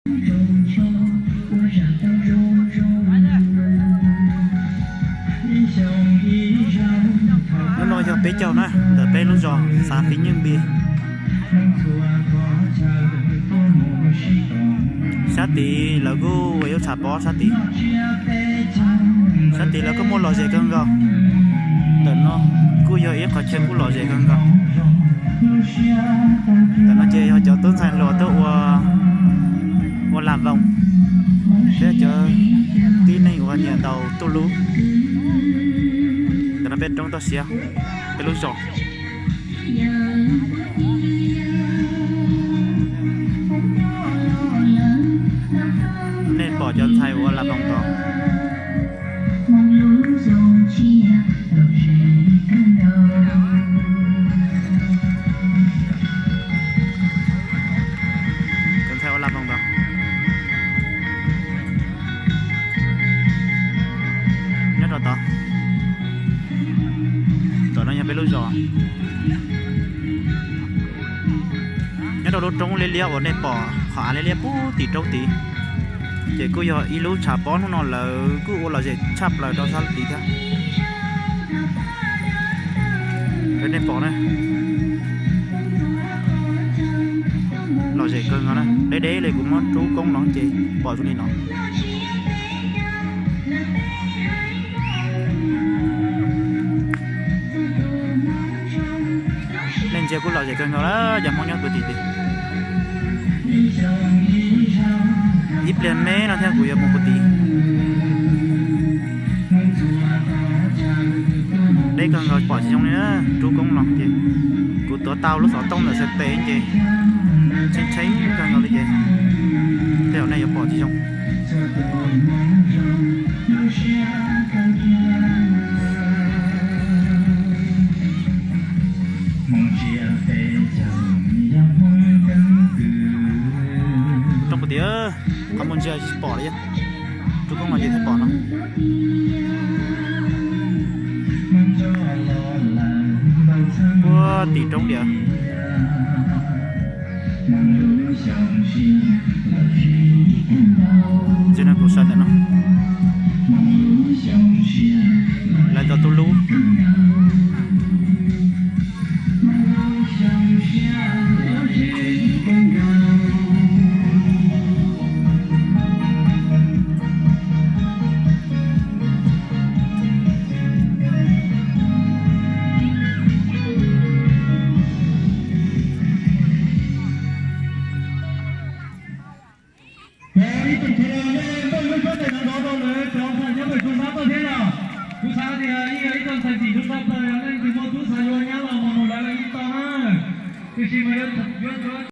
Hnub no yog peb caug na, ntawm peb lub zos xav Fiv Nyeej Npis. Sab tid lawv kuj ua ib lub tshav pob sab tid. Sab tid lawv kuj muaj lom zem kawg nkaus. Ntawm no kuj yog ib qhov chaw kuj lom zem kawg nkaus. Ntawm no ces yog cov tub ntxhais hluas tuaj ua, ua lam voos, thiab cov tib neeg uas nyiam ntaus tuj lub. Ntawm no peb roob toj siab, peb lub zos. Nej pom cov ntxhais ua lam voos tod. Cov ntxhais ua lam voos tod. Nyob rau tod. Tom no yog peb lub zos. Nyob rau lub roob liab liab uas nej pom qhov av liab liab pub tim roob tid, ces kuj yog ib lub tshav pob hnub no lawv kuj ua lom zem tshaj plaws rau sab tid thiab. Nej pom na, lom zem kawg nkaus na, deb deb li kuv muab rub koob los ces pom zoo li no. Nej ntsia kuj lom zem kawg nkaus lawm cov Hmoob nyob puag tim tid. Ib pliag me no thiab kuv yuav mus puag tid. Deb kawg nkaus pom tsis zoo li na, rub koob los ces kuv tuav tau lub xov tooj ntawm xab tes ces tshee tshee kawg nkaus li ces tej zaum nej yuav pom tsis zoo. Roob puag tid, qhov muaj ntsia tsis pom li, rub koob los ces thiaj pom no. Puag tim roob tiag. Ntsia no kuv saib ntawm no, lawv tau tuj lub. Ib tug thaum nej muaj lub suab tes no nrov rau lawv cov ntxhais nyob pem Tsuas Xab Pawg thiab yom. Kuv xav tias yeej yog ib tug ntxhais txim ntsuj plig yog leej twg muaj tub xav yuav nyab los mus nug lawv ib tog na. Tiam sis mas yuav, yuav